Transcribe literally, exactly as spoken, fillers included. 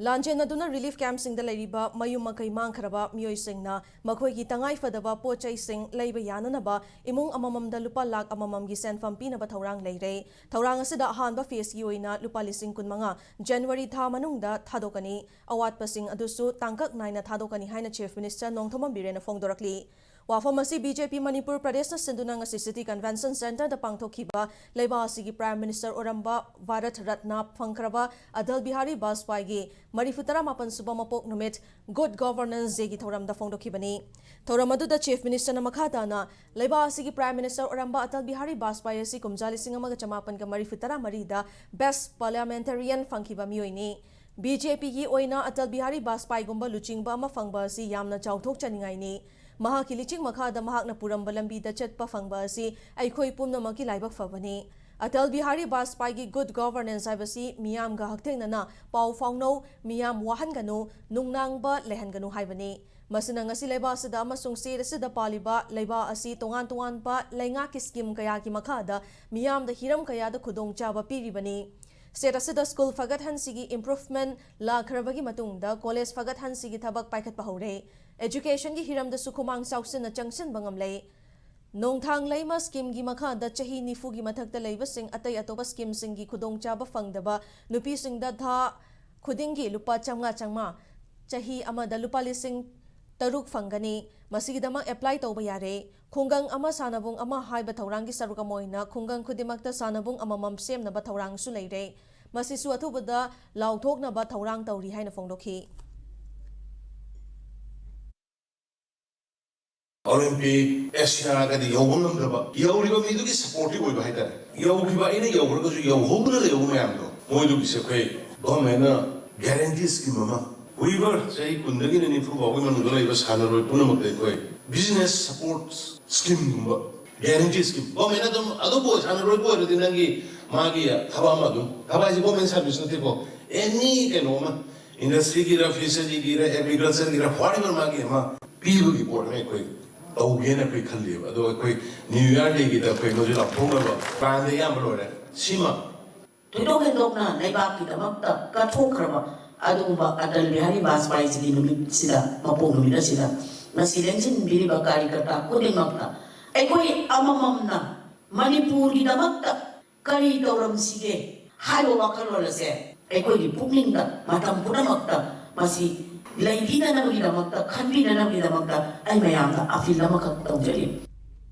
ꯂꯥꯟꯖꯦꯟꯅꯗꯨꯅ relief ꯀꯦꯝꯞꯁꯤꯡꯗ ꯂꯩꯔꯤꯕ ꯃꯌꯨꯝ ꯃꯀꯩ ꯃꯥꯡꯈ꯭ꯔꯕ ꯃꯤꯑꯣꯏꯁꯤꯡꯅ ꯃꯈꯣꯏꯒꯤ ꯇꯉꯥꯏꯐꯗꯕ ꯄꯣꯠ ꯆꯩꯁꯤꯡ ꯂꯩꯕ ꯌꯥꯅꯅꯕ ꯏꯃꯨꯡ ꯑꯃꯃꯝꯗ ꯂꯨꯄꯥ ꯂꯥꯈ ꯑꯃꯃꯝꯒꯤ ꯁꯦꯟꯐꯝ ꯄꯤꯅꯕ ꯊꯧꯔꯥꯡ ꯂꯩꯔꯦ꯫ ꯊꯧꯔꯥꯡ ꯑꯁꯤꯗ ꯑꯍꯥꯟꯕ ꯐꯦꯖꯀꯤ ꯑꯣꯏꯅ ꯂꯨꯄꯥ ꯂꯤꯁꯤꯡ ꯀꯨꯟꯃꯉꯥ ꯖꯅꯋꯥꯔꯤ ꯊꯥ ꯃꯅꯨꯡꯗ ꯊꯥꯗꯣꯛꯀꯅꯤ꯫ ꯑꯋꯥꯠꯄꯁꯤꯡ ꯑꯗꯨꯁꯨ ꯇꯥꯡꯀꯛ ꯅꯥꯏꯅ ꯊꯥꯗꯣꯛꯀꯅꯤ ꯍꯥꯏꯅ ꯆꯤꯐ ꯃꯤꯅꯤꯁꯇꯔ ꯅꯣꯡꯊꯣꯝꯕꯝ ꯕꯤꯔꯦꯟꯅ ꯐꯣꯡꯗꯣꯔꯛꯂꯤ꯫ ꯋꯥꯐꯝ ꯑꯁꯤ ꯕꯤ ꯖꯦ ꯄꯤ ꯃꯅꯤꯄꯨꯔ ꯄ꯭ꯔꯗꯦꯁꯅ ꯁꯤꯟꯗꯨꯅ ꯉꯁꯤ ꯁꯤꯇꯤ ꯀꯟꯚꯦꯟꯁꯟ ꯁꯦꯟꯇꯔꯗ ꯄꯥꯡꯊꯣꯛꯈꯤꯕ ꯂꯩꯕꯥꯛ ꯑꯁꯤꯒꯤ ꯄ꯭ꯔꯥꯏꯝ ꯃꯤꯅꯤꯁꯇꯔ ꯑꯣꯏꯔꯝꯕ ꯚꯥꯔꯠ ꯔꯠꯅ ꯐꯪꯈ꯭ꯔꯕ ꯑꯇꯜ ꯕꯤꯍꯥꯔꯤ ꯕꯥꯖꯄꯥꯏꯒꯤ ꯃꯔꯤꯐꯨ ꯇꯔꯥꯃꯥꯄꯟ ꯁꯨꯕ ꯃꯄꯣꯛ ꯅꯨꯃꯤꯠ ꯒꯨꯗ ꯒꯣꯚꯔꯅꯦꯟꯁ ꯗꯦꯒꯤ ꯊꯧꯔꯝꯗ ꯐꯣꯡꯗꯣꯛꯈꯤꯕꯅꯤ꯫ ꯊꯧꯔꯝ ꯑꯗꯨꯗ ꯆꯤꯐ ꯃꯤꯅꯤꯁꯇꯔꯅ ꯃꯈꯥ ꯇꯥꯅ ꯂꯩꯕꯥꯛ ꯑꯁꯤꯒꯤ ꯄ꯭ꯔꯥꯏꯝ ꯃꯤꯅꯤꯁꯇꯔ ꯑꯣꯏꯔꯝꯕ ꯑꯇꯜ ꯕꯤꯍꯥꯔꯤ ꯕꯥꯖꯄꯥꯏ ꯑꯁꯤ ꯀꯨꯝꯖꯥ ꯂꯤꯁꯤꯡ ꯑꯃꯒ ꯆꯃꯥꯄꯟꯒ ꯃꯔꯤꯐꯨ ꯇꯔꯥ ꯃꯔꯤꯗ ꯕꯦꯁ ꯄꯥꯔꯂꯤꯌꯥꯃꯦꯟꯇꯔꯤꯌꯟ ꯐꯪꯈꯤꯕ ꯃꯤꯑꯣꯏꯅꯤ꯫ ꯕꯤ ꯖꯦ ꯄꯤꯒꯤ ꯑꯣꯏꯅ ꯑꯇꯜ ꯕꯤꯍꯥꯔꯤ ꯕꯥꯖꯄꯥꯏꯒꯨꯝꯕ ꯂꯨꯆꯤꯡꯕ ꯑꯃ ꯐꯪꯕ ꯑꯁꯤ ꯌꯥꯝꯅ ꯆꯥꯎꯊꯣꯛꯆꯅꯤꯡꯉꯥꯏꯅꯤ꯫ ꯃꯍꯥꯛꯀꯤ ꯂꯤꯆꯤꯡ ꯃꯈꯥꯗ ꯃꯍꯥꯛꯅ ꯄꯨꯔꯝꯕ ꯂꯝꯕꯤꯗ ꯆꯠꯄ ꯐꯪꯕ ꯑꯁꯤ ꯑꯩꯈꯣꯏ ꯄꯨꯝꯅꯃꯛꯀꯤ ꯂꯥꯏꯕꯛ ꯐꯕꯅꯤ꯫ ꯑꯇꯜ ꯕꯤꯍꯥꯔꯤ ꯕꯥꯖꯄꯥꯏꯒꯤ ꯒꯨꯗ ꯒꯣꯚꯔꯅꯦꯟꯁ ꯍꯥꯏꯕꯁꯤ ꯃꯤꯌꯥꯝꯒ ꯍꯛꯊꯦꯡꯅꯅ ꯄꯥꯎ ꯐꯥꯎꯅꯧ, ꯃꯤꯌꯥꯝ ꯋꯥꯍꯟꯒꯅꯨ, ꯅꯨꯡꯅꯥꯡꯕ ꯂꯩꯍꯟꯒꯅꯨ ꯍꯥꯏꯕꯅꯤ꯫ ꯃꯁꯤꯅ ꯉꯁꯤ ꯂꯩꯕꯥꯛ ꯑꯁꯤꯗ ꯑꯃꯁꯨꯡ ꯁ꯭ꯇꯦꯠ ꯑꯁꯤꯗ ꯄꯥꯜꯂꯤꯕ ꯂꯩꯕꯥꯛ ꯑꯁꯤ ꯇꯣꯉꯥꯟ ꯇꯣꯉꯥꯟꯕ ꯂꯩꯉꯥꯛꯀꯤ ꯁ꯭ꯀꯤꯝ ꯀꯌꯥꯒꯤ ꯃꯈꯥꯗ ꯃꯤꯌꯥꯝꯗ ꯍꯤꯔꯝ ꯀꯌꯥꯗ ꯈꯨꯗꯣꯡꯆꯥꯕ ꯄꯤꯔꯤꯕꯅꯤ꯫ ꯁ꯭ꯇꯦꯠ ꯑꯁꯤꯗ ꯁ꯭ꯀꯨꯜ ꯐꯒꯠꯍꯟꯁꯤꯒꯤ ꯏꯝꯄ꯭ꯔꯨꯚꯃꯦꯟꯠ ꯂꯥꯛꯈ꯭ꯔꯕꯒꯤ ꯃꯇꯨꯡꯗ ꯀꯣꯂꯦꯖ ꯐꯒꯠꯍꯟꯁꯤꯒꯤ ꯊꯕꯛ ꯄꯥꯏꯈꯠꯄ ꯍꯧꯔꯦ꯫ ꯑꯦꯖꯨꯀꯦꯁꯟꯒꯤ ꯍꯤꯔꯝꯗꯁꯨ ꯈꯨꯃꯥꯡ ꯆꯥꯎꯁꯤꯟꯅ ꯆꯪꯁꯤꯟꯕ ꯉꯝꯂꯦ꯫ ꯅꯣꯡꯊꯥꯡ ꯂꯩꯃ ꯁ꯭ꯀꯤꯝꯒꯤ ꯃꯈꯥꯗ ꯆꯍꯤ ꯅꯤꯐꯨꯒꯤ ꯃꯊꯛꯇ ꯂꯩꯕꯁꯤꯡ ꯑꯇꯩ ꯑꯇꯣꯞꯄ ꯁ꯭ꯀꯤꯝꯁꯤꯡꯒꯤ ꯈꯨꯗꯣꯡꯆꯥꯕ ꯐꯪꯗꯕ ꯅꯨꯄꯤꯁꯤꯡꯗ ꯊꯥ ꯈꯨꯗꯤꯡꯒꯤ ꯂꯨꯄꯥ ꯆꯥꯝꯃꯉꯥ ꯆꯥꯝꯃꯉꯥ, ꯆꯍꯤ ꯑꯃꯗ ꯂꯨꯄꯥ ꯂꯤꯁꯤꯡ ꯇꯔꯨꯛ ꯐꯪꯒꯅꯤ꯫ ꯃꯁꯤꯒꯤꯗꯃꯛ ꯑꯦꯄ꯭ꯂꯥꯏ ꯇꯧꯕ ꯌꯥꯔꯦ꯫ ꯈꯨꯡꯒꯪ ꯑꯃ ꯁꯥꯟꯅꯕꯨꯡ ꯑꯃ ꯍꯥꯏꯕ ꯊꯧꯔꯥꯡꯒꯤ ꯁꯔꯨꯛ ꯑꯃ ꯑꯣꯏꯅ ꯈꯨꯡꯒꯪ ꯈꯨꯗꯤꯡꯃꯛꯇ ꯁꯥꯟꯅꯕꯨꯡ ꯑꯃꯃꯝ ꯁꯦꯝꯅꯕ ꯊꯧꯔꯥꯡꯁꯨ ꯂꯩꯔꯦ꯫ ꯃꯁꯤꯁꯨ ꯑꯊꯨꯕꯗ ꯂꯥꯎꯊꯣꯛꯅꯕ ꯊꯧꯔꯥꯡ ꯇꯧꯔꯤ ꯍꯥꯏꯅ ꯐꯣꯡꯗꯣꯛꯈꯤ꯫ ꯑꯣꯂꯤꯝꯄꯤꯛ, ꯑꯦꯁꯤꯌꯥꯒꯗꯤ ꯌꯧꯕ ꯉꯝꯗ꯭ꯔꯕ, ꯌꯧꯔꯤꯕ ꯃꯤꯗꯨꯒꯤ ꯁꯞꯄꯣꯔꯇꯤꯚ ꯑꯣꯏꯕ ꯍꯥꯏꯇꯥꯔꯦ꯫ ꯌꯧꯈꯤꯕ, ꯑꯩꯅ ꯌꯧꯈ꯭ꯔꯒꯁꯨ ꯌꯧꯍꯧꯗꯅ ꯂꯩꯍꯧꯕ ꯃꯌꯥꯝꯗꯣ, ꯃꯣꯏꯗꯨꯒꯤꯁꯦ ꯑꯩꯈꯣꯏ ꯒꯚꯔꯟꯃꯦꯟꯠꯅ ꯒꯦꯔꯦꯟꯇꯤ ꯁ꯭ꯀꯤꯝ ꯑꯃ, ꯋꯤꯚꯔ ꯆꯍꯤ ꯀꯨꯟꯗꯒꯤꯅ ꯅꯤꯐꯨ ꯐꯥꯎꯒꯤ ꯃꯅꯨꯡꯗ ꯂꯩꯕ ꯁꯥꯟꯅꯔꯣꯏ ꯄꯨꯝꯅꯃꯛꯇ ꯑꯩꯈꯣꯏ ꯕꯤꯖꯤꯅꯦꯁ ꯁꯞꯄꯣꯔꯠ ꯁ꯭ꯀꯤꯝꯒꯨꯝꯕ, ꯒꯦꯔꯦꯟꯇꯤ ꯁ꯭ꯀꯤꯝ, ꯒꯚꯔꯟꯃꯦꯟꯠꯅ ꯑꯗꯨꯝ, ꯑꯗꯨꯕꯨ ꯁꯥꯟꯅꯔꯣꯏꯕꯨ ꯑꯣꯏꯔꯗꯤ ꯅꯪꯒꯤ, ꯃꯥꯒꯤ ꯊꯕꯛ ꯑꯃ ꯑꯗꯨꯝ, ꯊꯕꯛ ꯍꯥꯏꯁꯦ ꯒꯚꯔꯟꯃꯦꯟꯠ ꯁꯥꯔꯚꯤꯁ ꯅꯠꯇꯦꯀꯣ, ꯑꯦꯅꯤ ꯀꯩꯅꯣ ꯑꯃ, ꯏꯟꯗꯁꯇ꯭ꯔꯤꯒꯤꯔ, ꯐꯤꯁꯔꯤꯒꯤꯔ, ꯑꯦꯒ꯭ꯔꯤꯀꯜꯆꯔꯒꯤꯔ, whatever ꯃꯥꯒꯤ ꯑꯃ ꯄꯤꯕꯒꯤ ꯄꯣꯠ ꯑꯃ ꯑꯩꯈꯣꯏ ꯇꯧꯒꯦꯅ ꯑꯩꯈꯣꯏ ꯈꯜꯂꯤꯕ꯫ ꯑꯗꯣ ꯑꯩꯈꯣꯏ ꯅ꯭ꯌꯨ ꯏꯌꯥꯔ ꯗꯦꯒꯤꯗ ꯑꯩꯈꯣꯏ ꯃꯗꯨ ꯂꯥꯎꯊꯣꯛꯅꯕ ꯄ꯭ꯂꯥꯟꯗꯤ ꯑꯌꯥꯝꯕ ꯂꯣꯏꯔꯦ꯫ ꯁꯤꯃ ꯊꯣꯏꯗꯣꯛ ꯍꯦꯟꯗꯣꯛꯅ ꯂꯩꯕꯥꯛꯀꯤꯗꯃꯛꯇ ꯀꯠꯊꯣꯛꯈ꯭ꯔꯕ ꯑꯗꯨꯒꯨꯝꯕ ꯑꯇꯜ ꯕꯤꯍꯥꯔꯤ ꯕꯥꯖꯄꯥꯏꯖꯤꯒꯤ ꯅꯨꯃꯤꯠꯁꯤꯗ, ꯃꯄꯣꯛ ꯅꯨꯃꯤꯠ ꯑꯁꯤꯗ ꯉꯁꯤ ꯂꯦꯡꯁꯤꯟꯕꯤꯔꯤꯕ ꯀꯥꯔꯤꯀꯔꯇꯥ ꯈꯨꯗꯤꯡꯃꯛꯇ ꯑꯩꯈꯣꯏ ꯑꯃꯃꯝꯅ ꯃꯅꯤꯄꯨꯔꯒꯤꯗꯃꯛꯇ ꯀꯔꯤ ꯇꯧꯔꯝꯁꯤꯒꯦ ꯍꯥꯏꯕ ꯋꯥꯈꯜꯂꯣꯟ ꯑꯁꯦ ꯑꯩꯈꯣꯏꯒꯤ ꯄꯨꯛꯅꯤꯡꯗ ꯃꯇꯝ ꯄꯨꯝꯅꯃꯛꯇ ꯃꯁꯤ ꯂꯩꯕꯤꯅꯅꯕꯒꯤꯗꯃꯛꯇ, ꯈꯟꯕꯤꯅꯅꯕꯒꯤꯗꯃꯛꯇ ꯑꯩ ꯃꯌꯥꯝꯗ ꯑꯄꯤꯜ ꯑꯃꯈꯛ ꯇꯧꯖꯔꯤ꯫